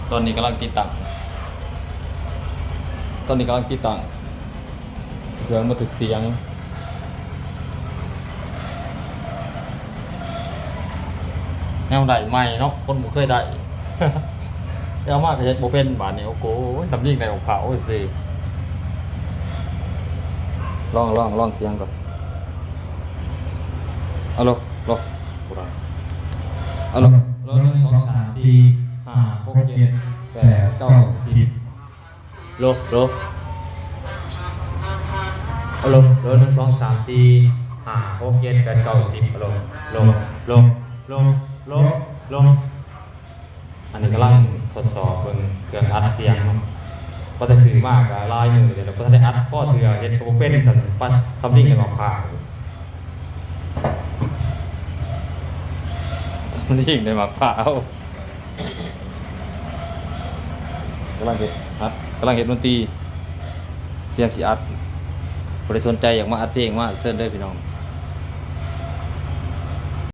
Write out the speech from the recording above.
ຕອນນີ້ກຳລັງຕິດຕັ້ງ ຕອນນີ້ກຳລັງຕິດຕັ້ງ ເພື່ອບໍ່ຖືກສຽງ ແນວໄດ້ໃໝ່ເນາະ ຄົນບໍ່ເຄີຍໄດ້ ແຕ່ເອົາມາກໍເຮັດບໍ່ເປັນບາດນີ້. ໂອ້ໂຫ ສຳລີງໄດ້ອອກພ້າວຊື່ ລອງ ລອງ ລອງສຽງກ່ອນ. ອາໂລ ໂລ ອາໂລ ໂລ ໜຶ່ງ ສອງ ສາມ ສີ່ ຫ້າ ຫົກ ເຈັດ ແປດ ເກົ້າ ສິບ. ໂລ ໂລ ອາໂລ ໂລ ໜຶ່ງ ສອງ ສາມ ສີ່ ຫ້າ ຫົກ ເຈັດ ແປດ ເກົ້າ ສິບ. ອາໂລ ໂລ ໂລ ໂລ ໂລ ໂລ. ອັນນີ້ກຳລັງທົດສອບເບິ່ງເຄື່ອງອັດສຽງເນາະ ວ່າແຕ່ຊື້ມາກໍຫຼາຍມື້ແລ້ວ ບໍ່ທັນໄດ້ອັດພໍເທື່ອ ເຮັດກໍບໍ່ເປັນ ສຳ ສຳລີງໄດ້ໝາກພ້າວ ສຳລີງໄດ້ໝາກພ້າວ. ກຳລັງເຮັດ ອັດ ກຳລັງເຮັດດົນຕີ ຕຽມຊິອັດ. ຜູ້ໃດສົນໃຈຢາກມາອັດເພງ ມາເຊີນເດີພີ່ນ້ອງ.